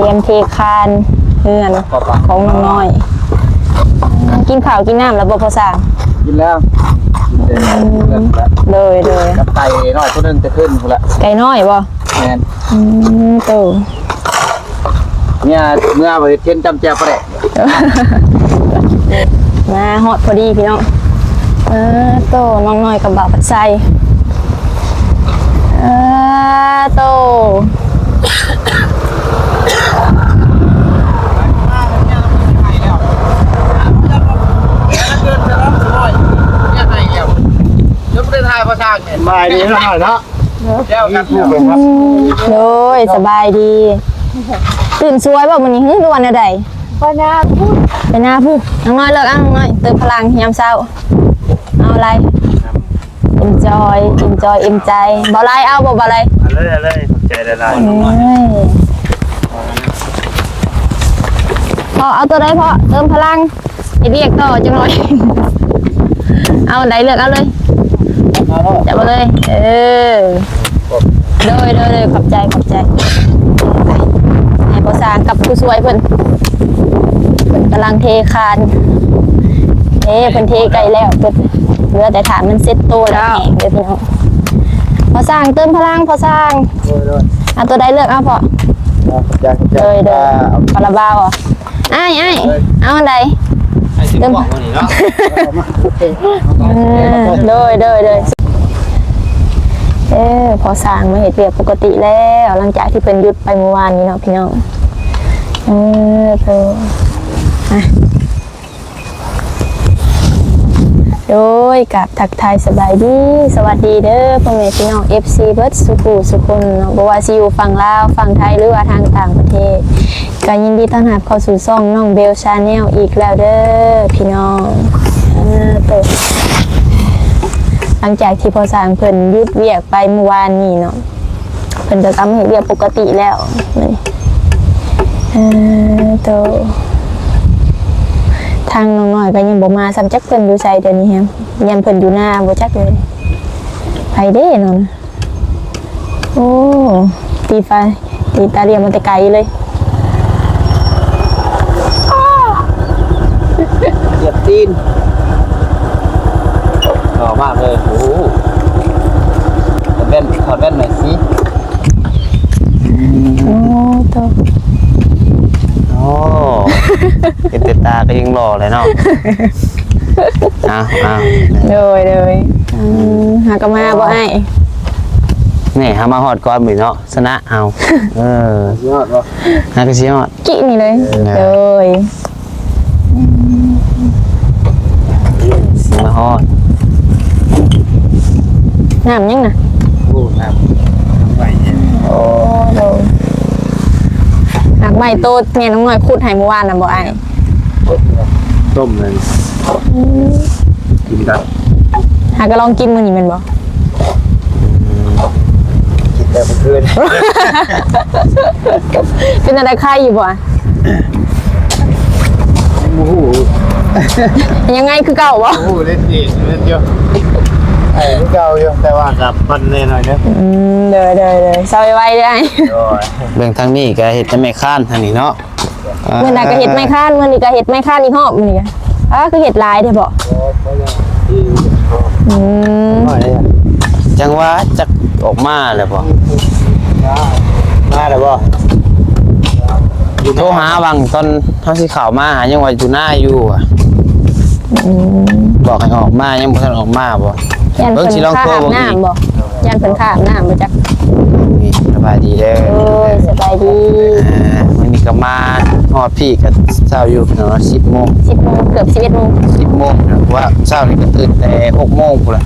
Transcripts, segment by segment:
ຕຽມເທຄານເຮືອນຂອງນ້ອງນ້ອຍ. ກິນເຂົ້າກິນນ້ຳແລ້ວບໍ່ພໍ່ຊ່າງ? ກິນແລ້ວ ກິນແຕ່ເຮືອນແລ້ວ. ໂດຍ ໂດຍ ກັບໄກ່ນ້ອຍໂຕໜຶ່ງແຕ່ຄືນພຸ້ນລະ. ໄກ່ນ້ອຍບໍ່? ແມ່ນ. ອືມ ໂຕ ເມຍເມືອໄປເຮັດເຄັນຈ້ຳແຈ່ວປາແດກ. ມາຮອດພໍດີພີ່ນ້ອງ. ເອີ ໂຕ ນ້ອງນ້ອຍກັບບ່າວພັດໄຊ. ເອີ ໂຕ ສະບາຍດີນ້ອງນ້ອຍເນາະ. ໂດຍ ສະບາຍດີ. ຕື່ນສວຍບໍ່ມື້ນີ້ ຫື ຫຼືວ່າແນວໃດ? ໄປນາພຸ້ນ ໄປນາພຸ້ນ. ນ້ອງນ້ອຍເລືອກເອົາ ນ້ອງນ້ອຍ ເຕີມພະລັງຍາມເຊົ້າ. ເອົາໄລ ເອັນຈອຍ ເອັນຈອຍ ເອັນໃຈ. ບໍ່ໄລເອົາບໍ່ ບໍ່ໄລ? ເອົາເລີຍ ເອົາເລີຍ ຂອບໃຈຫຼາຍໆ. ເອີ ພໍ່ ເອົາໂຕໃດພໍ່? ເຕີມພະລັງ ເຮັດວຽກຕໍ່ຈັກໜ້ອຍ. ເອົາໃດເລືອກເອົາເລີຍ ຈັບເອົາເລີຍ. ເອີ ໂດຍ ໂດຍ ໂດຍ ຂອບໃຈ ຂອບໃຈ. ໄປ ໃຫ້ພໍ່ຊ່າງກັບຜູ້ຊ່ວຍເພິ່ນ ເພິ່ນກຳລັງເທຄານ. ເອີ ເພິ່ນເທໃກ້ແລ້ວ ເພິ່ນເຫຼືອແຕ່ຖ້າມັນເສັດໂຕແລ້ວ ແຫ້ງເດີພີ່ນ້ອງ. ພໍ່ຊ່າງເຕີມພະລັງ ພໍ່ຊ່າງ. ໂດຍ ໂດຍ ເອົາໂຕໃດເລືອກເອົາພໍ່. ຂອບໃຈ ຂອບໃຈ. ໂດຍ ໂດຍ ອ່າ ຄາລາບາວ. ອ້າຍ ອ້າຍ ເອົາອັນໃດ? ອ້າຍຊິບວກມື້ນີ້ເນາະ. ເອີ ໂດຍ ໂດຍ ໂດຍ. ເອີ ພໍ່ຊ່າງມາເຮັດວຽກປົກກະຕິແລ້ວ ຫຼັງຈາກທີ່ເພິ່ນຢຸດໄປມື້ວານນີ້ເນາະພີ່ນ້ອງ. ເອີ ໂຕ ອ່ະ ໂດຍ ກາບທັກທາຍສະບາຍດີ ສະຫວັດດີເດີພໍ່ແມ່ພີ່ນ້ອງ ເອັຟຊີ ເບິດສູ່ຜູ້ສູ່ຄົນເນາະ ບໍ່ວ່າຊິຢູ່ຝັ່ງລາວ ຝັ່ງໄທ ຫຼືວ່າທາງຕ່າງປະເທດ ກໍຍິນດີຕ້ອນຮັບເຂົ້າສູ່ຊ່ອງນ້ອງເບວ Channel ອີກແລ້ວເດີພີ່ນ້ອງ. ເອີ ໂຕ ຫຼັງຈາກທີ່ພໍ່ຊ່າງເພິ່ນຢຸດວຽກໄປມື້ວານນີ້ເນາະ ເພິ່ນກໍກັບມາເຮັດວຽກປົກກະຕິແລ້ວ. ເອີ ໂຕ ທາງນ້ອງນ້ອຍກໍຍັງບໍ່ມາຊ້ຳ ຈັກເພິ່ນຢູ່ໃສດຽວນີ້ ຢ້ານເພິ່ນຢູ່ນາບໍ່ຈັກເລີຍ. ໃຜເດ້ນ້ອງ? ໂອ້ ຕີໄຟ ຕີຕາຫຼຽມມາແຕ່ໄກເລີຍ. ຢຽບຕີນ ຫຼໍ່ມາກເລີຍ. ໂອ້ ຖອດແວ່ນ ຖອດແວ່ນໜ້ອຍຊິ. ໂອ້ ໂຕ ໂອ້ ເຫັນແຕ່ຕາກໍຍັງຫຼໍ່ແລ້ວເນາະ. ເອົາ ເອົາ ໂດຍ ໂດຍ. ອືມ ຫາກໍມາບໍ່ອ້າຍ? ນີ້ຫາມາຮອດກ່ອນມື້ເນາະ ຊະນະເຮົາ. ເອີ ຍອດບໍ່? ຫາກໍຊິຮອດ ກິນີ້ເລີຍ. ເອີ ໂດຍ ຊິມາຮອດ. ນ້ຳຫຍັງນະ? ໂອ້ ນ້ຳ ນ້ຳໄມ້. ໂອ້ ໂດຍ. ໝາກໄມ້ໂຕແມ່ນ້ອງນ້ອຍຂຸດໃຫ້ມື້ວານນະບໍ່ອ້າຍ? ຕົ້ມເລີຍ ອືມ ກິນກັນ. ຫາກໍລອງກິນມື້ນີ້ແມ່ນບໍ່? ອືມ ກິນແຕ່ມື້ຄືນ. ເປັນຈັ່ງໃດ ໄຄຢູ່ບໍ່? ບໍ່ຮູ້ ຍັງໄງຄືເກົ່າບໍ່? ບໍ່ຮູ້ເດ້ ເຮັດຢູ່ ໄຄຄືເກົ່າຢູ່ ແຕ່ວ່າກໍພັນແດ່ໜ້ອຍໜຶ່ງ. ອືມ ໂດຍ ໂດຍ ໂດຍ ເຊົາໄວໆເດີອ້າຍ. ໂດຍ ເບິ່ງທາງນີ້ກໍເຮັດແຕ່ໄມ້ຄານທາງນີ້ເນາະ. ອ່າ ມື້ໜ້າກໍເຮັດໄມ້ຄານ ມື້ນີ້ກໍເຮັດໄມ້ຄານອີກຮອບ ມື້ນີ້ກໍ ອ້າ ຄືເຮັດຫຼາຍແທ້ເບາະ? ອືມ ຈັ່ງວ່າຈັກອອກມາແລ້ວບໍ່? ມາແລ້ວບໍ່? ໂທຫາຫວ່າງຕອນເຮົາຊິເຂົ້າມາຫາ ຍັງວ່າຢູ່ນາຢູ່ຫວາ. ອືມ ບອກໃຫ້ອອກມາ ຍັງບໍ່ທັນອອກມາບໍ່? ຢ້ານເພິ່ນຄາບນ້ຳບໍ່? ຢ້ານເພິ່ນຄາບນ້ຳບໍ່ຈັກ. ນີ້ ສະບາຍດີເດີ. ໂອ້ຍ ສະບາຍດີ. ອ່າ ມື້ນີ້ກໍມາຮອດພີ້ກໍເຊົ້າຢູ່ເນາະ ສິບໂມງ ສິບໂມງ ເກືອບສິບເອັດໂມງ ສິບໂມງນະ ເພາະວ່າເຊົ້ານີ້ກໍຕື່ນແຕ່ຫົກໂມງພຸ້ນລະ.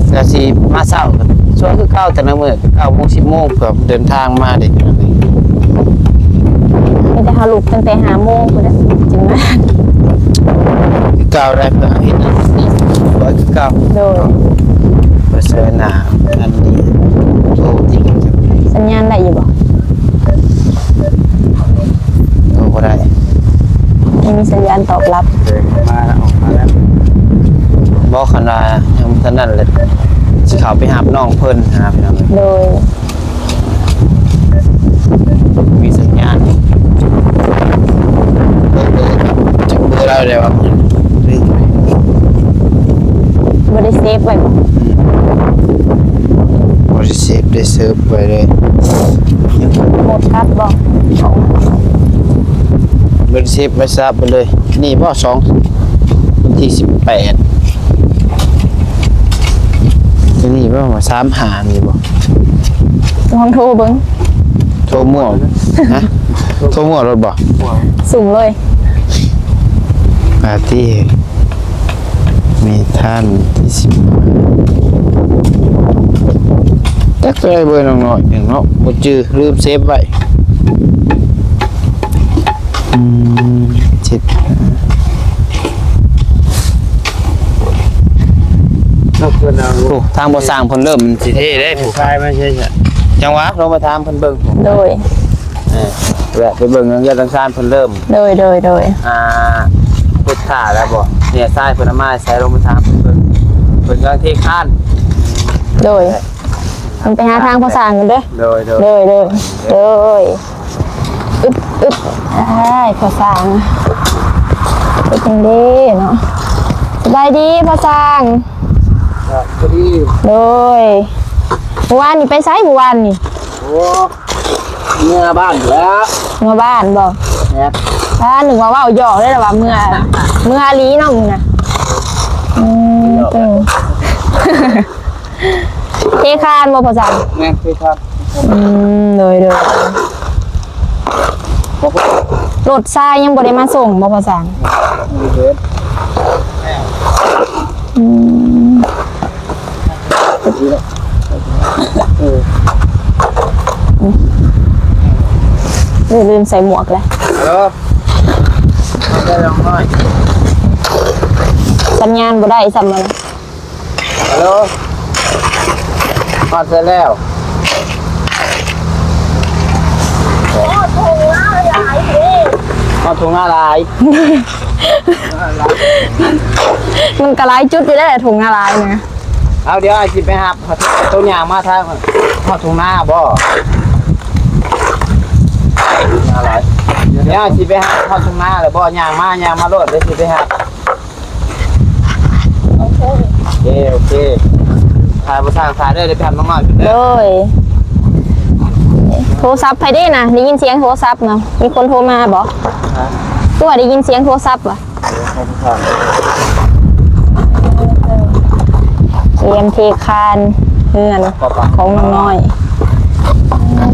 ແຕ່ຊິມາເຊົ້າກໍຊ່ວງຄືເກົ່າ ແຕ່ລະມື້ກໍເກົ້າໂມງ ສິບໂມງ ເພື່ອເດີນທາງມາເດ້. ມີແຕ່ເຮົາລຸກຕັ້ງແຕ່ຫ້າໂມງພຸ້ນແຫຼະ ຈຶ່ງມາ ຄືເກົ່າໄດ໋ ເພື່ອເຮົາເຮັດອັນນີ້ໄວ້ຄືເກົ່າ. ໂດຍ ເພື່ອເຊີນໜ້າອັນນີ້ໂທຕິດກັນ. ສັນຍານໄດ້ຢູ່ບໍ່? ໂທບໍ່ໄດ້ ບໍ່ມີສັນຍານຕອບຮັບ. ເດີນມາແລ້ວ ອອກມາແລ້ວ. ບໍ່ ຄັນວ່າຍັງເທົ່ານັ້ນແຫຼະ ຊິເຂົ້າໄປຮັບນ້ອງເພິ່ນຫັ້ນນະພີ່ນ້ອງ. ໂດຍ. ເສີບໄວ້ເລີຍ. ໝົດກັບບໍ່? ເບິດສິບໄປຊາບໄປເລີຍ. ນີ້ບໍ່ ສອງ ວັນທີສິບແປດ ຕົວນີ້ບໍ່ ສາມຫ້ານີ້ບໍ່? ລອງໂທເບິ່ງ. ໂທໝົດ ຮະ? ໂທໝົດໂລດບໍ່? ສຸ່ມເລີຍ. ປາຕີ້ ເມທານທີສິບຫ້າ ຈັກໄດ້ເບີນ້ອງນ້ອຍໜຶ່ງເນາະ ບໍ່ຈື່ ລືມເຊບໄວ້. ອືມ ເຈັດຫ້າ ໂອ້ ທາງບໍ່ສ້າງເພິ່ນເລີ່ມຊິເທເດ້ ຜູ້ຊາຍມາເຮັດຫຍັງ ຈັງຫວະ ລົງໄປຖາມເພິ່ນເບິ່ງ. ໂດຍ ເອີ ແວະໄປເບິ່ງເຮືອນຊານເພິ່ນເລີ່ມ. ໂດຍ ໂດຍ ໂດຍ ອ່າ ເຮັດທ່າແລ້ວບໍ່? ເນຍຊາຍເພິ່ນເອົາມາໃສ່ ລົງໄປຖາມເພິ່ນເບິ່ງ ເພິ່ນກຳລັງເທຄານ. ໂດຍ ມັນໄປຫາທາງພໍ່ຊ່າງກັນເດີ້. ໂດຍ ໂດຍ ໂດຍ ໂດຍ ໂດຍ. ອຶບ ອຶບ ອ້າຍ ພໍ່ຊ່າງ ເຮັດຈັ່ງເດ້ເນາະ. ສະບາຍດີພໍ່ຊ່າງ. ສະບາຍດີ. ໂດຍ ມື້ວານນີ້ໄປໃສ ມື້ວານນີ້? ໂອ້ ເມືອບ້ານແລ້ວ. ເມືອບ້ານບໍ່? ແມ່ນ. ອ້າ ນຶກວ່າເວົ້າຫຍອກເດ້ລະວ່າເມືອ ເມືອອີ່ຫຼີເນາະມຶງນະ. ອືມ ເທຄານບໍ່ພໍ່ຊ່າງ? ແມ່ນ ເທຄານ. ອືມ ໂດຍ ໂດຍ. ລົດຊາຍຍັງບໍ່ໄດ້ມາສົ່ງບໍ່ພໍ່ຊ່າງ? ຍັງບໍ່ເຫັນ. ອືມ ເອີ ເອີ ລືມໃສ່ໝວກແລ້ວ. ຮັລໂຫຼ ໄດ້ນ້ອງນ້ອຍ ສັນຍານບໍ່ໄດ້ຊ້ຳ. ຮັລໂຫຼ ຮອດໃສແລ້ວ? ຮອດທົ່ງນາຫຼາຍເດ້. ຮອດທົ່ງນາຫຼາຍ. ມັນກະຫຼາຍຈຸດຢູ່ເດ້ ທົ່ງນາຫຼາຍນະ. ເອົາ ດຽວອ້າຍຊິໄປຮັບ. ໂຕຍ່າງມາທາງ ຮອດທົ່ງນາບໍ່? ນາຫຼາຍ. ດຽວອ້າຍຊິໄປຮັບ. ຮອດທົ່ງນາແລ້ວບໍ່? ຍ່າງມາ ຍ່າງມາໂລດ ດຽວຊິໄປຮັບ. ໂອເຄ ໂອເຄ ໂອເຄ. ຖ່າຍບໍ່ສ້າງ ຖ່າຍເດີ ໄດ້ໄປຫານ້ອງນ້ອຍເພິ່ນເດີ. ໂດຍ. ໂທລະສັບໃຜເດ້ນະ? ໄດ້ຍິນສຽງໂທລະສັບນະ. ມີຄົນໂທມາບໍ່? ຮະ? ຄືວ່າໄດ້ຍິນສຽງໂທລະສັບຫວາ? ຕຽມເທຄານເຮືອນຂອງນ້ອງນ້ອຍ.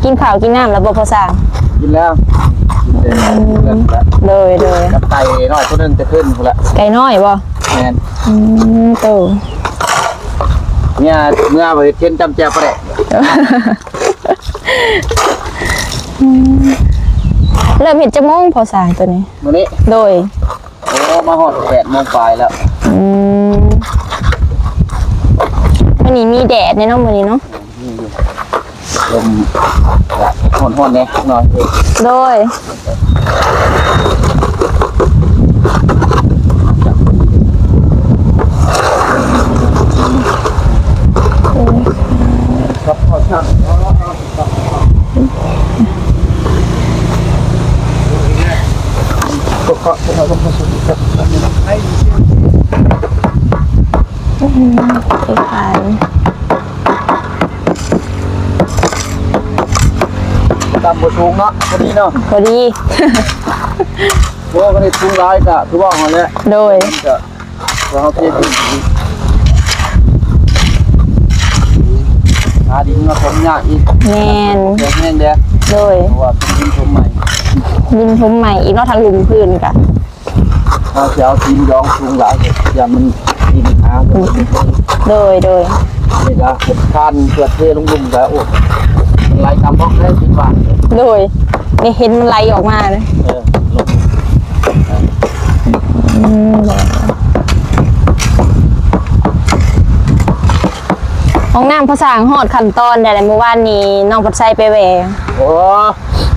ກິນເຂົ້າກິນນ້ຳແລ້ວບໍ່ພໍ່ຊ່າງ? ກິນແລ້ວ ກິນແລ້ວ. ອືມ ກິນແລ້ວ. ໂດຍ ໂດຍ. ກັບໄກ່ນ້ອຍໂຕໜຶ່ງແຕ່ຄືນພຸ້ນລະ. ໄກ່ນ້ອຍບໍ່? ແມ່ນ. ອືມ ໂຕ ເມຍເມືອໄປເຮັດເຄັນຈ້ຳແຈ່ວປາແດກ. ອືມ ເລີ່ມເຮັດຈັກໂມງພໍ່ຊ່າງໂຕນີ້? ມື້ນີ້? ໂດຍ. ໂອ້ ມາຮອດແປດໂມງປາຍແລ້ວ. ອືມ ມື້ນີ້ມີແດດແນ່ເນາະ ມື້ນີ້ເນາະ. ມີຢູ່ ລົມ ຮ້ອນໆແດ່ໜ້ອຍ. ໂດຍ. ອືມ ຄືກັນ ຕ່ຳບໍ່ສູງເນາະ ພໍດີເນາະ ພໍດີ. ໂອ້ ຄັນໄດ້ສູງຫຼາຍກະຄືເວົ້າຫັ້ນແຫຼະ. ໂດຍ. ກະ ເຮົາເທດິນ ຫາດິນມາຖົມຍາກອີກ. ແມ່ນ ແຂງແຮງແດ່. ໂດຍ. ເພາະວ່າເປັນດິນຖົມໃໝ່ ດິນຖົມໃໝ່ອີກເນາະ ທາງລຸ່ມພື້ນກະ ເຮົາຊິເອົາດິນດອງສູງຫຼາຍ ຢ້ານມັນດິນຫາ. ໂດຍ ໂດຍ. ນີ້ກະເຮັດຄານເພື່ອເທລົງລຸ່ມກະ ໂອ້ ມັນໄຫຼຕາມບລັອກເລີຍ ຄິດວ່າ. ໂດຍ. ນີ້ເຫັນມັນໄຫຼອອກມາເລີຍ. ເອີ ລົງ. ອືມ ໂດຍ. ຫ້ອງນ້ຳພະສ້າງຮອດຂັ້ນຕອນໃດລະ? ມື້ວານນີ້ນ້ອງພັດໄຊໄປແວ່. ໂອ້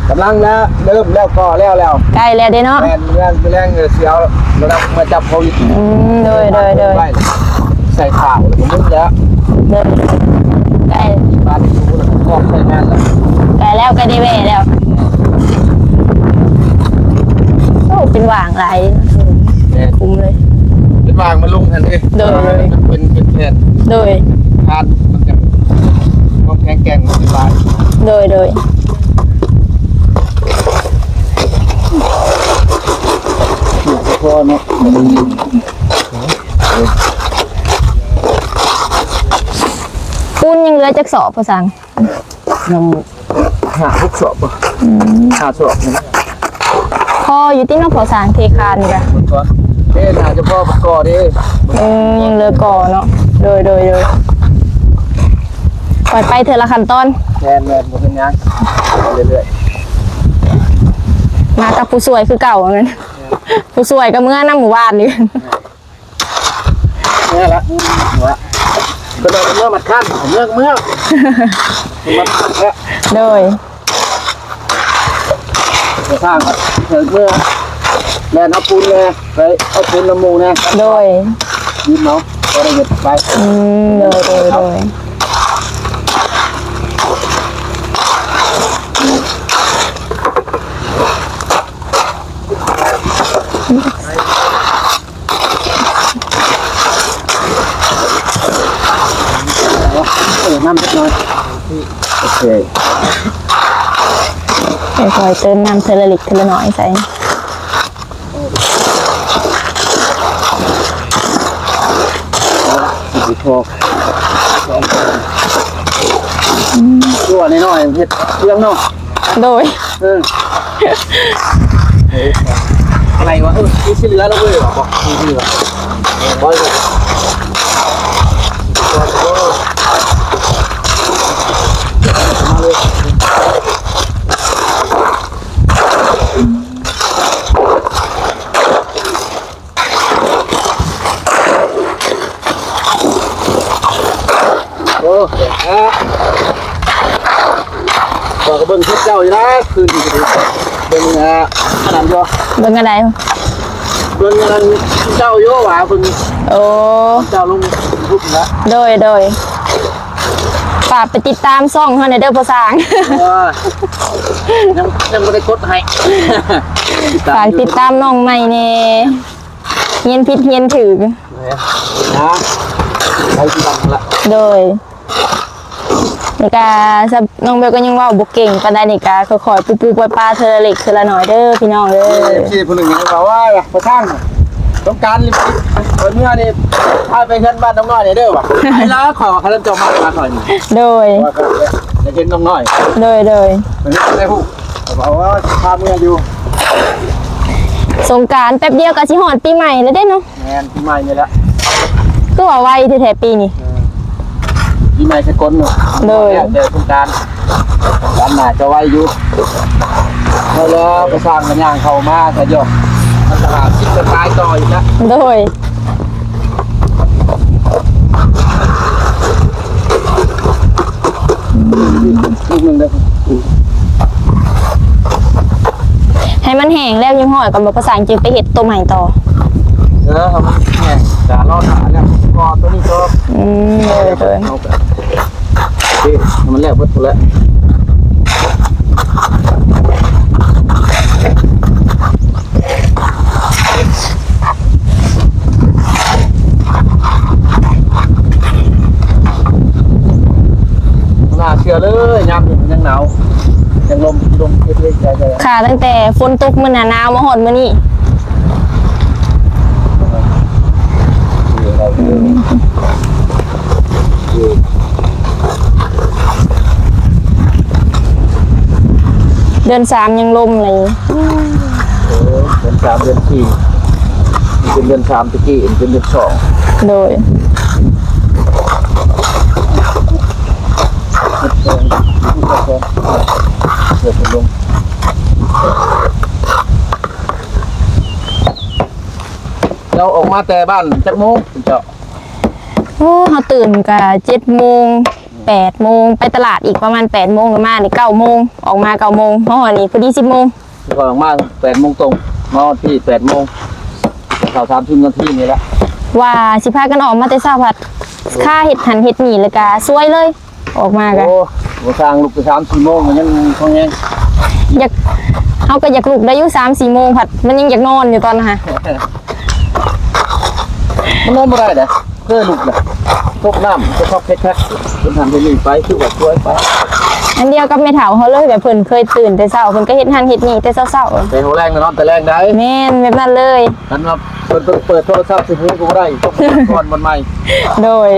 ກຳລັງນະ ເລີ່ມແລ້ວ ກໍແລ້ວແລ້ວ. ໃກ້ແລ້ວເດ້ເນາະ. ແມ່ນ ມື້ແລງ ມື້ແລງຊິເອົາລະດັບມາຈັບໂຄວິດ. ອືມ ໂດຍ ໂດຍ ໂດຍ. ໃສ່ຂາວແລ້ວກໍໝຸນແລ້ວ. ໂດຍ. ໃກ້ ບ້ານຢູ່ແລ້ວກໍອອກໃຊ້ງານແລ້ວ. ໃກ້ແລ້ວ ໃກ້ໄດ້ແວ່ແລ້ວ. ໂອ້ ເປັນຫວ່າງຫຼາຍ. ແມ່ນ ຄຸ້ມເລີຍ ເປັນຫວ່າງມາລົງຫັ້ນເດ້. ໂດຍ ເປັນ ເປັນແຜ່ນ. ໂດຍ. ທານມັນຈະ ຄວາມ ແກງໆ ມັນຫຼາຍ. ໂດຍ ໂດຍ. ພໍເນາະ. ປູນຍັງເຫຼືອຈັກສອບ ພໍ່ຊ່າງ? ຍັງຫ້າຫົກສອບບໍ່? ອືມ ຫ້າສອບນີ້. ພໍຢູ່ຕິເນາະ ພໍ່ຊ່າງ ເທຄານນີ້ກະ ເອີ ໜ້າຈະພໍປະກອບເດ້. ເອີ ຍັງເຫຼືອກໍ່ເນາະ. ໂດຍ ໂດຍ ໂດຍ. ຄ່ອຍໄປເທື່ອລະຂັ້ນຕອນ. ແມ່ນໆ ບໍ່ເປັນຫຍັງ ໄປເລື້ອຍໆ. ມາກັບຜູ້ຊ່ວຍຄືເກົ່າແມ່ນ. ຜູ້ຊ່ວຍກໍເມືອນຳໝູ່ບ້ານນີ້. ເມືອລະ ວ່າເພິ່ນເອົາເມືອມັດຄັນ ເອົາເມືອ ເມືອ ມັດຄັນແລ້ວ. ໂດຍ. ທາງເພິ່ນເມືອ ແລ່ນເອົາປູນແດ່ ໄປເອົາປູນນຳໝູ່ແດ່. ໂດຍ. ຢືມເອົາ ບໍ່ໄດ້ເຮັດໄປ. ອືມ ໂດຍ ໂດຍ ໂດຍ. ເອີ ນ້ຳຈັກໜ້ອຍ. ໂອເຄ ຄ່ອຍໆເຕີມນ້ຳເທື່ອລະເລັກເທື່ອລະໜ້ອຍໃສ່. ຕົວນ້ອຍໆ ເຮັດເຄື່ອງເນາະ. ໂດຍ. ເອີ ອະໄລວະ ເອີ ມີຊິເຫຼືອແລ້ວເວີຍ ບອກມີເຫຼືອ ບອກ ມາເລີຍ. ໂອ້ ຂ້ອຍກໍເບິ່ງຄລິບເຈົ້າຢູ່ນະ ຄືນນີ້ກໍດີ ເບິ່ງ ອ່າ ອັນນັ້ນຢູ່. ເບິ່ງອັນໃດ? ເບິ່ງອັນນັ້ນເຈົ້າຢູ່ວ່າ ເບິ່ງ ໂອ້ ເຈົ້າລົງຢູທູບນະ. ໂດຍ ໂດຍ. ຝາກໄປຕິດຕາມຊ່ອງເຮົາແດ່ເດີພໍ່ຊ່າງ. ເອີ ຍັງ ຍັງບໍ່ໄດ້ກົດໃຫ້. ຝາກຕິດຕາມນ້ອງໃໝ່ແດ່ ຮຽນຜິດຮຽນຖືກ. ແມ່ນນະ ໄປຄືກັນລະ. ໂດຍ. ນີ້ກະ ນ້ອງເບວກໍຍັງເວົ້າບໍ່ເກັ່ງປານໃດ ນີ້ກະຄ່ອຍໆ ປູໆ ປາຍໆ ເທື່ອລະເລັກເທື່ອລະໜ້ອຍເດີພີ່ນ້ອງເອີຍ. ເອັຟຊີຜູ້ໜຶ່ງຍັງເວົ້າວ່າ ພໍ່ຊ່າງ ສົງການນີ້ ໄປເມືອນີ້ ພາໄປເຮືອນບ້ານນ້ອງນ້ອຍແດ່ເດີວ່າ. ໄປລະ ຂ້ອຍວ່າຄັນເຈົ້າມາຫາຂ້ອຍນີ້. ໂດຍ. ວ່າຢາກເຫັນນ້ອງນ້ອຍ. ໂດຍ ໂດຍ. ເພິ່ນໄດ້ຮູ້ ເຂົາບອກວ່າຊິພາເມືອຢູ່. ສົງການແປັບດຽວກໍຊິຮອດປີໃໝ່ແລ້ວເດ້ເນາະ. ແມ່ນ ປີໃໝ່ນີ້ແຫຼະ. ຄືວ່າໄວແທ້ໆ ປີນີ້. ເອີ ປີໃໝ່ສາກົນເນາະ. ໂດຍ. ແຕ່ສົງການ ສາມໜ້າຈະໄວຢູ່. ແລ້ວ ແລ້ວໄປສ້າງກັນຍ່າງເຂົ້າມາຊະເດາະ ມັນກໍຫ້າສິບປາຍຕໍ່ອີກນະ. ໂດຍ. ໃຫ້ມັນແຫ້ງແລ້ວຍັງຫ້ອຍກ່ອນບໍ່ ພາສາອັງກິດ ໄປເຮັດໂຕໃໝ່ຕໍ່. ເອີ ໃຫ້ມັນແຫ້ງ ກະລໍຖ້າແລ້ວກໍໂຕນີ້ກໍ. ອືມ ໂດຍ ໂດຍ. ເອົາກະ ເອີ ໃຫ້ມັນແລ້ວເບິດພຸ້ນແຫຼະ. ໜ້າເຊື່ອເລີຍ ຍາມນີ້ມັນຍັງໜາວ ຍັງລົມ ລົມເຮັດເວກໃຫຍ່ໆ. ຄ່າ ຕັ້ງແຕ່ຝົນຕົກມື້ໜ້າໜາວມາຮອດມື້ນີ້. ເດືອນສາມຍັງລົມເລີຍ. ເອີ ເດືອນສາມ ເດືອນສີ່ ມັນເປັນເດືອນສາມຕະກີ້ ມັນເປັນເດືອນສອງ. ໂດຍ. ເຈົ້າອອກມາແຕ່ບ້ານຈັກໂມງເຈົ້າ? ໂອ້ ເຮົາຕື່ນກະເຈັດໂມງ ແປດໂມງ ໄປຕະຫຼາດອີກປະມານແປດໂມງ ມານີ້ເກົ້າໂມງ ອອກມາເກົ້າໂມງ ມາຮອດນີ້ພໍດີສິບໂມງ. ຂ້ອຍອອກມາແປດໂມງຕົງ ມາຮອດພີ້ແປດໂມງ ເຂົ້າສາມສິບນາທີນີ້ແຫຼະ. ວ່າຊິພາກັນອອກມາແຕ່ເຊົ້າ ພັດຄາເຮັດຫັ້ນເຮັດນີ້ ແລ້ວກະສວຍເລີຍ ອອກມາກະ. ໂອ້ ບໍ່ຊ່າງ ລຸກແຕ່ສາມສີ່ໂມງກໍຍັງມີຄວາມແຮງ. ຢາກ ເຮົາກໍຢາກລຸກໄດ້ຢູ່ສາມສີ່ໂມງ ພັດມັນຍັງຢາກນອນຢູ່ຕອນນັ້ນຫະ. ມັນນອນບໍ່ໄດ້ເດ້ ເຄີຍລຸກເດ້. ຕົກນ້ຳ ຕົກຄັກເຮັດແພັກ ເພິ່ນຫັ້ນເຮັດນີ້ໄປ ຄືວ່າຊ່ວຍໄປ ອັນດຽວກັບແມ່ເຖົ້າເຮົາເລີຍ ແບບເພິ່ນເຄີຍຕື່ນແຕ່ເຊົ້າ ເພິ່ນກໍເຮັດຫັ້ນເຮັດນີ້ແຕ່ເຊົ້າໆ ແຕ່ຫົວແລງນອນແຕ່ແລງໄດ໋ ແມ່ນ ແບບນັ້ນເລີຍ ຄັນວ່າເພິ່ນເປີດໂທລະສັບໃສ່ຫູກໍບໍ່ໄດ້ ຕ້ອງກ່ອນບ່ອນໃໝ່ ໂດຍ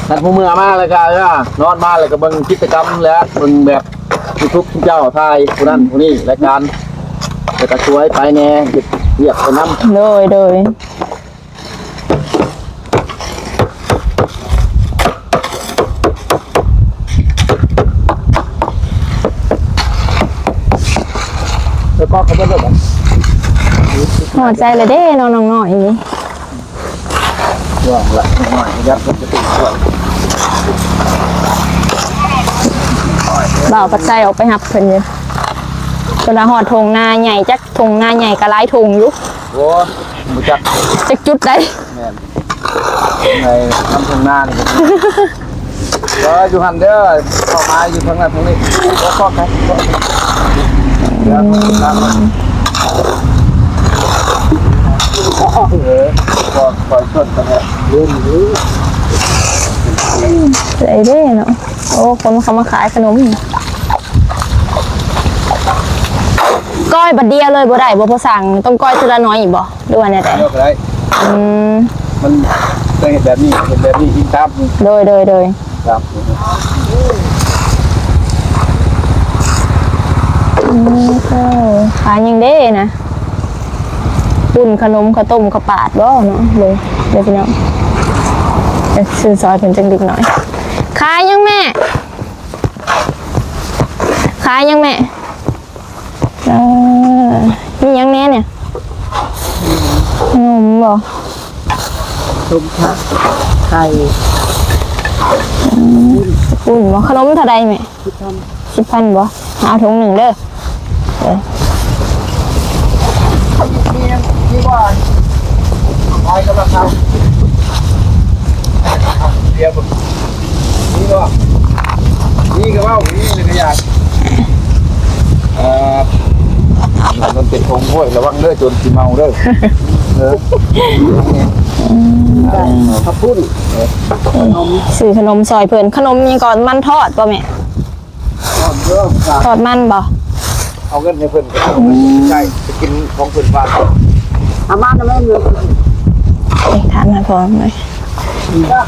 ຄັນຜູ້ເມື່ອມາແລ້ວກໍ ເອີ ນອນມາແລ້ວກໍເບິ່ງກິດຈະກຳແຫຼະ ເບິ່ງແບບຢູທູບເຈົ້າຖ່າຍຜູ້ນັ້ນຜູ້ນີ້ລາຍການ ແລ້ວກໍຊ່ວຍໄປແດ່ ເຮັດວຽກໄປນຳ ໂດຍ ໂດຍ. ແລ້ວກໍເຂົາເບິ່ງແລ້ວບໍ່? ຮອດໃສແລ້ວເດ້ ນ້ອງນ້ອຍນີ້ ວ່າງລະນ້ອຍ ຍັດມັນຈະເປັນສ່ວນ ບ່າວປັດໄຊອອກໄປຮັບເພິ່ນຢູ່ ເພິ່ນວ່າຮອດທົ່ງນາໃຫຍ່ ຈັກທົ່ງນາໃຫຍ່ກໍຫຼາຍທົ່ງຢູ່ ໂອ້ ບໍ່ຈັກ ຈັກຈຸດໃດ ແມ່ນ ໃນນຳທົ່ງນານີ້ກໍມີ ເອີ ຢູ່ຫັ້ນເດີ ເຂົ້າມາຢູ່ທາງນັ້ນທາງນີ້ ບໍ່ຊອກໃສ ເດີ ຕາມມາ ເອີ ບໍ່ຄ່ອຍຊົນກັນແລ້ວ ໄດ້ເດ້ເນາະ ໂອ້ ຄົນເຂົາມາຂາຍຂະໜົມ ກ້ອຍບາດດຽວເລີຍບໍ່ໄດ້ບໍ່? ພໍສັ່ງ ຕ້ອງກ້ອຍເທື່ອລະໜ້ອຍອີກບໍ່? ຫຼືວ່າແນວໃດ? ເລືອກກໍໄດ້ ອືມ ມັນຕ້ອງເຮັດແບບນີ້ ເຮັດແບບນີ້ອີກຕາມ ໂດຍ ໂດຍ ໂດຍ ຕາມ ອືມ ເອີ ຂາຍຫຍັງເດ້ນະ? ປຸ້ນ ຂະໜົມ ເຂົ້າຕົ້ມ ເຂົ້າປາດບໍ່ເນາະ? ເບິ່ງເດີພີ່ນ້ອງ ເອີ ຊື້ຊອຍເພິ່ນຈັກເລັກນ້ອຍ ຂາຍຫຍັງແມ່? ຂາຍຫຍັງແມ່? ເອີ ມີຫຍັງແດ່ນີ້? ຂະໜົມບໍ່? ຕົ້ມຜັກ ໄຂ່ ອືມ ປຸ້ນບໍ່? ຂະໜົມເທົ່າໃດແມ່? ສິບພັນ ສິບພັນບໍ່? ເອົາຖົງໜຶ່ງເດີ ເອີ ມີ ມີບໍ່? ຂາຍກຳລັງເອົາ ດຽວ ມີບໍ່? ມີກໍເວົ້າ ມີກໍຢາກ ເອີ ມັນເປັນຖົງ ໂອ້ຍ ລະວັງເດີ ໂຈນຊິເມົາເດີ ເອີ ອືມ ເຂົ້າປຸ້ນ ເອີ ຊື້ຂະໜົມຊ່ອຍເພິ່ນ ຂະໜົມຫຍັງເກາະ ມັນທອດບໍ່ແມ່? ທອດມັນບໍ່? ເອົາເງິນໃຫ້ເພິ່ນ ອືມ ໃຊ້ໄປກິນຂອງເພິ່ນວ່າ ເອົາມານຳແມ່ນຢູ່ ເອີ ຖາມຫາພໍ່ໜ້ອຍ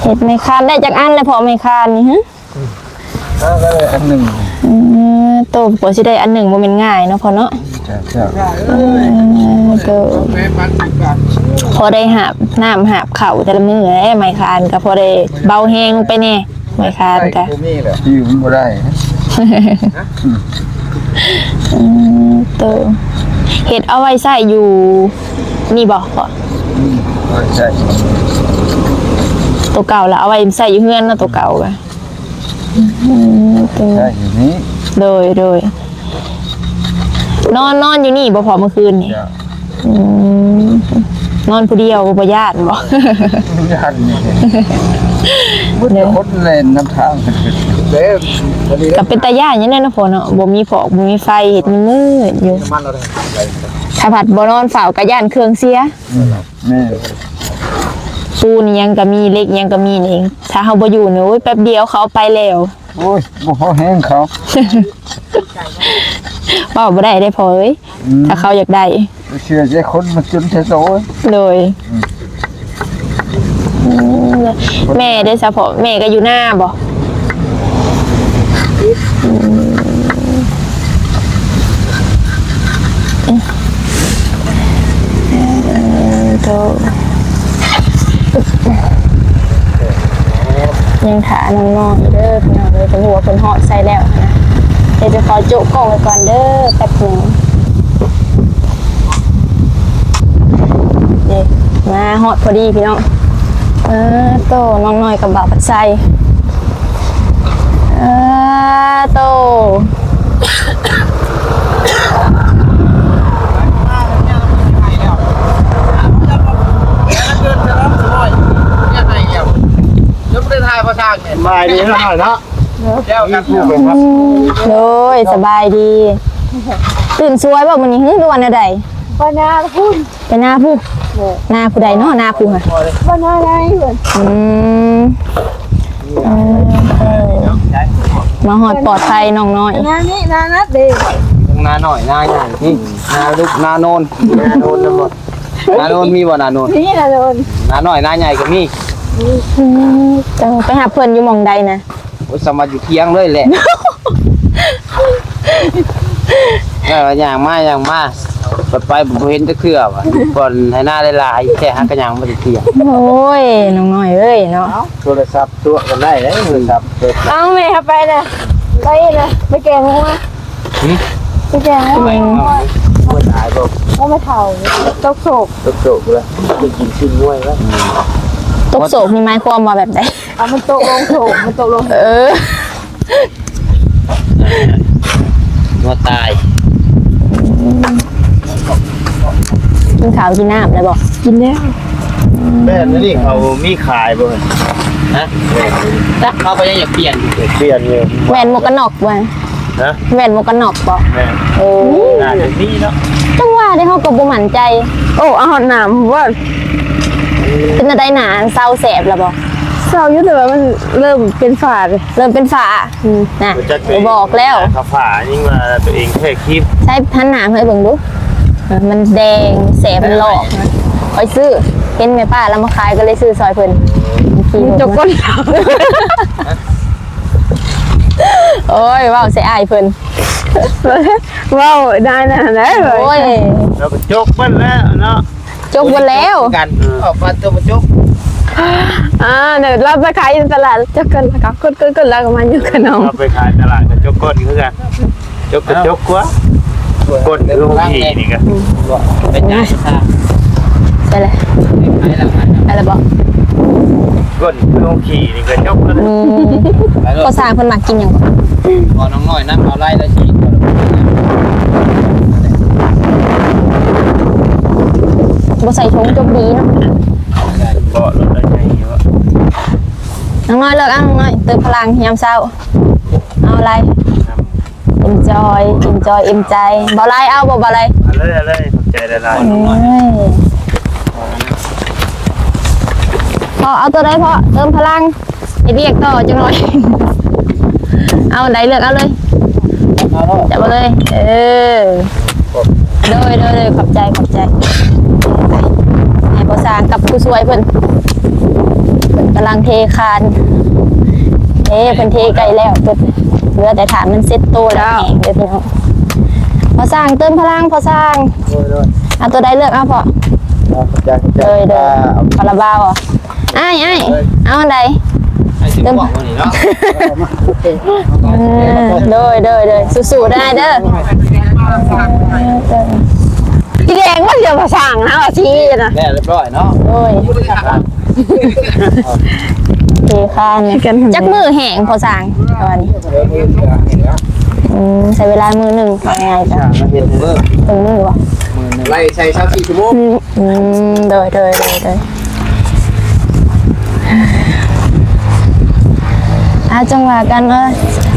ເຮັດໄມ້ຄານໄດ້ຈັກອັນແລ້ວພໍ່ໄມ້ຄານນີ້? ເອີ ກໍໄດ້ອັນໜຶ່ງ ອືມ ໂຕກວ່າຊິໄດ້ອັນໜຶ່ງບໍ່ແມ່ນງ່າຍເນາະພໍ່ເນາະ ເຈົ້າ ເຈົ້າ ເອີ ໂຕ ພໍໄດ້ຫາບນ້ຳຫາບເຂົ້າແຕ່ລະມື້ແຫຼະ ໄມ້ຄານກໍພໍໄດ້ເບົາແຮງລົງໄປແດ່ ໄມ້ຄານກະ ບໍ່ມີແລ້ວ ຢູ່ມັນບໍ່ໄດ້ ອືມ ໂຕ ເຮັດເອົາໄວ້ໃຊ້ຢູ່ນີ້ບໍ່ພໍ່? ອືມ ເອົາໄວ້ໃຊ້ ໂຕເກົ່າລະເອົາໄວ້ໃຊ້ຢູ່ເຮືອນເນາະ ໂຕເກົ່າກະ ອືມ ໂຕ ໃຊ້ຢູ່ນີ້ ໂດຍ ໂດຍ ນອນ ນອນຢູ່ນີ້ບໍ່ພໍ່ ເມື່ອຄືນນີ້? ອືມ ນອນຜູ້ດຽວບໍ່ຢ້ານບໍ່? ຢ້ານນີ້ ມີແຕ່ຄົນແລ່ນນຳທາງ ເດ້ ກໍເປັນຕາຢ້ານຢູ່ແຫຼະເນາະພໍ່ເນາະ ບໍ່ມີຟອກບໍ່ມີໄຟ ເຮັດມືດຢູ່ ຖ້າພັດບໍ່ນອນເຝົ້າກໍຢ້ານເຄື່ອງເສຍ ອືມ ແມ່ນ ປູນຫຍັງກໍມີ ເຫຼັກຫຍັງກໍມີນີ້ ຖ້າເຮົາບໍ່ຢູ່ນີ້ ໂອ້ຍ ແປັບດຽວເຂົາເອົາໄປແລ້ວ ໂອ້ຍ ບໍ່ພໍແຮງເຂົາ ເວົ້າບໍ່ໄດ້ເດ້ພໍ່ເອີຍ ອືມ ຖ້າເຂົາຢາກໄດ້ ບໍ່ເຊື່ອໃຈຄົນມັນຈົນແທ້ໂຕ ໂດຍ ອືມ ອືມ ແມ່ເດ້ສະເພາະ ແມ່ກໍຢູ່ນາບໍ່? ອືມ ເອີ ໂຕ ຍັງຖ້ານ້ອງໆຢູ່ເດີພີ່ນ້ອງເອີຍ ເພິ່ນຮູ້ວ່າເພິ່ນຮອດໃສແລ້ວນະ ດຽວຈະຂໍໂຈະກ້ອງໄວ້ກ່ອນເດີ ແປັບໜຶ່ງ ເດ້ ມາຮອດພໍດີພີ່ນ້ອງ ເອີ ໂຕ ນ້ອງນ້ອຍກັບບ່າວພັດໄຊ ເອີ ໂຕ ສະບາຍດີເນາະ ໂດຍ ສະບາຍດີ ຕື່ນສວຍບໍ່ມື້ນີ້ ຫື ຫຼືວ່າແນວໃດ? ໄປນາພຸ້ນ ໄປນາພຸ້ນ ນາຜູ້ໃດເນາະ ນາຜູ້ຫະ? ບໍ່ນາໃດເພິ່ນ. ອືມ ເອີ ມາຮອດປອດໄພນ້ອງນ້ອຍ. ນານີ້ ນານັດເດ້. ນານ້ອຍ ນາໃຫຍ່ ນີ້ ນາລຸກ ນາໂນນ ນາໂນນນຳບໍ່? ນາໂນນມີບໍ່ ນາໂນນ? ມີນາໂນນ. ນານ້ອຍ ນາໃຫຍ່ກໍມີ. ອືມ ເຈົ້າໄປຮັບເພິ່ນຢູ່ໝ່ອງໃດນະ? ໂອ້ຍ ສາມາດຢູ່ທຽງເລີຍແຫຼະ. ເອີ ຍ່າງມາ ຍ່າງມາ ໄປ ໄປບໍ່ເຫັນຈັກເທື່ອວ່າ ບ່ອນໄຖນາຫຼາຍໆ ແຕ່ຫາກະຍ່າງບໍ່ໄດ້ເທື່ອ. ໂອ້ຍ ນ້ອງນ້ອຍເອີຍເນາະ. ເອົາ ໂທລະສັບຕົວະກັນໄດ້ເດ້ ໂທລະສັບ. ເອົາແມ່ ເຮົາໄປນະ ໄປນະ ໄປແກງງົວ. ຫື? ໄປແກງງົວ. ໄປເອົາ ໂອ້ຍ ຕາຍບໍ່? ໂອ້ ແມ່ເຖົ້າ ຕົກໂສກ ຕົກໂສກແລ້ວ ໄປກິນຊີ້ນງວຍແລ້ວ. ຕົກໂສກນີ້ໝາຍຄວາມວ່າແບບໃດ? ເອົາ ມັນຕົກລົງໂຖ ມັນຕົກລົງ. ເອີ ວ່າຕາຍ. ກິນເຂົ້າກິນນ້ຳແລ້ວບໍ່? ກິນແລ້ວ. ແບບນີ້ເຂົາມີຂາຍບໍ່? ຮະ? ຈັກ ເຂົາກໍຍັງຢາກປ່ຽນຢູ່. ປ່ຽນຢູ່. ແວ່ນໝວກກັນນັອກບໍ່? ຮະ? ແວ່ນໝວກກັນນັອກບໍ່? ແມ່ນ. ເອີ ໜ້າຈະມີເນາະ. ຈັ່ງວ່າເດ້ ເຮົາກໍບໍ່ໝັ້ນໃຈ. ໂອ້ ເອົາຮອດນ້ຳບໍ່? ເປັນແນວໃດ ໜ້າເຊົາແສບແລ້ວບໍ່? ເຊົາຢູ່ ແຕ່ວ່າມັນເລີ່ມເປັນຝ້າເດ້. ເລີ່ມເປັນຝ້າ. ອືມ ນະ ບໍ່ຈັກ ບອກແລ້ວ ຂາຝ້າຍັງວ່າຕົວເອງແພ້ຄຣີມ. ໃຊ້ ຫັນໜ້າໃຫ້ເບິ່ງດູ. ເອີ ມັນແດງແສບ ມັນຫຼອກ. ຂ້ອຍຊື້ ເຫັນແມ່ປ້າລາວມາຂາຍ ກໍເລີຍຊື້ຊ່ອຍເພິ່ນ. ມີຈັກຄົນ? ໂອ້ຍ ເວົ້າໃສ່ອ້າຍເພິ່ນ. ເວົ້າໄດ້ນັ້ນແຫຼະ. ໂອ້ຍ ລາວກໍຈົກເບິດແລ້ວເນາະ. ຈົກເບິດແລ້ວ. ກັນ ອອກມາຕົວບໍ່ຈົກ. ອ່າ ເນາະ ລາວໄປຂາຍຢູ່ຕະຫຼາດ ຈົກກ່ອນ ລາວກໍກົດໆໆ ລາວກໍມາຍົກຂະໜົມ. ລາວໄປຂາຍຕະຫຼາດກໍຈົກກ່ອນຄືກັນ. ຈົກກໍຈົກກວ່າ ກົດຄືຂີ້ນີ້ກໍ ອືມ ເປັນຫຍັງ? ໃສ່ແລ້ວ ໃສ່ແລ້ວບໍ່? ກົດຄືຂີ້ນີ້ກໍຈົກ. ອືມ ພໍ່ຊ່າງເພິ່ນມັກກິນຫຍັງ? ບໍ່ ນ້ອງນ້ອຍນຳເອົາໄລ່ລະຊິ ບໍ່ໃສ່ຖົງຈົກດີເນາະ. ເບາະລົດໄດ້ໃຫຍ່ຢູ່. ນ້ອງນ້ອຍເລືອກເອົາ ນ້ອງນ້ອຍ ເຕີມພະລັງຍາມເຊົ້າ. ເອົາໄລ່ ເອັນຈອຍ ເອັນຈອຍ ເອັນໃຈ. ບໍ່ໄລ່ເອົາບໍ່? ບໍ່ໄລ່ ເອົາເລີຍ ເອົາເລີຍ. ຂອບໃຈຫຼາຍໆ. ໂອ້ຍ ພໍ່ ເອົາຕົວໃດພໍ່? ເຕີມພະລັງ ເຮັດວຽກຕໍ່ຈັກໜ້ອຍ. ເອົາໃດເລືອກເອົາເລີຍ. ເອົາໂລດ ຈັບເອົາເລີຍ. ເອີ ໂດຍ ໂດຍ ໂດຍ ຂອບໃຈ ຂອບໃຈ. ໄປ ໃຫ້ພໍ່ຊ່າງກັບຜູ້ຊ່ວຍເພິ່ນ ເພິ່ນກຳລັງເທຄານ. ເອີ ເພິ່ນເທໃກ້ແລ້ວ ເພິ່ນເຫຼືອແຕ່ຖ້າມັນເສັດໂຕແລ້ວ. ເຈົ້າ ແຫ້ງເດີພີ່ນ້ອງ. ພໍ່ຊ່າງເຕີມພະລັງ ພໍ່ຊ່າງ. ໂດຍ ໂດຍ ເອົາຕົວໃດເລືອກເອົາພໍ່. ເອົາ ຂອບໃຈ ຂອບໃຈ. ໂດຍ ໂດຍ ອ່າ ເອົາ ຄາລາບາວ ອ່ະ. ອ້າຍ ອ້າຍ ເອົາອັນໃດ? ອ້າຍຊິບອກມື້ນີ້ເນາະ. ເອີ ໂດຍ ໂດຍ ໂດຍ ສູ້ໆ ເດີອ້າຍເດີ. ສີແດງວ່າຊິເອົາມາສ້າງນະ ວ່າສີນະ. ແລ້ວຮຽບຮ້ອຍເນາະ. ໂດຍ ເທຄານ. ຈັກມື້ແຫ້ງພໍສ້າງຕອນນີ້? ອືມ ໃຊ້ເວລາມື້ໜຶ່ງ ເອົາງ່າຍໆ ຈ້ະ ເຮັດມື້ ເປັນມື້ບໍ່? ມື້ໜຶ່ງ ໄລ່ໃສ່ຊາວສີ່ຊົ່ວໂມງ. ອືມ ໂດຍ ໂດຍ ໂດຍ ໂດຍ. ອ່າ ຈັ່ງວ່າກັນເນາະ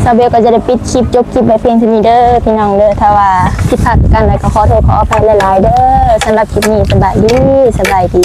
ສາວເບວກໍຈະໄດ້ປິດຄລິບ ຈົບຄລິບໄວ້ພຽງເທົ່ານີ້ເດີພີ່ນ້ອງເດີ. ຖ້າວ່າຜິດພາດປະການໃດກໍຂໍໂທດຂໍອະໄພຫຼາຍໆເດີ. ສຳລັບຄລິບນີ້ ສະບາຍດີ ສະບາຍດີ.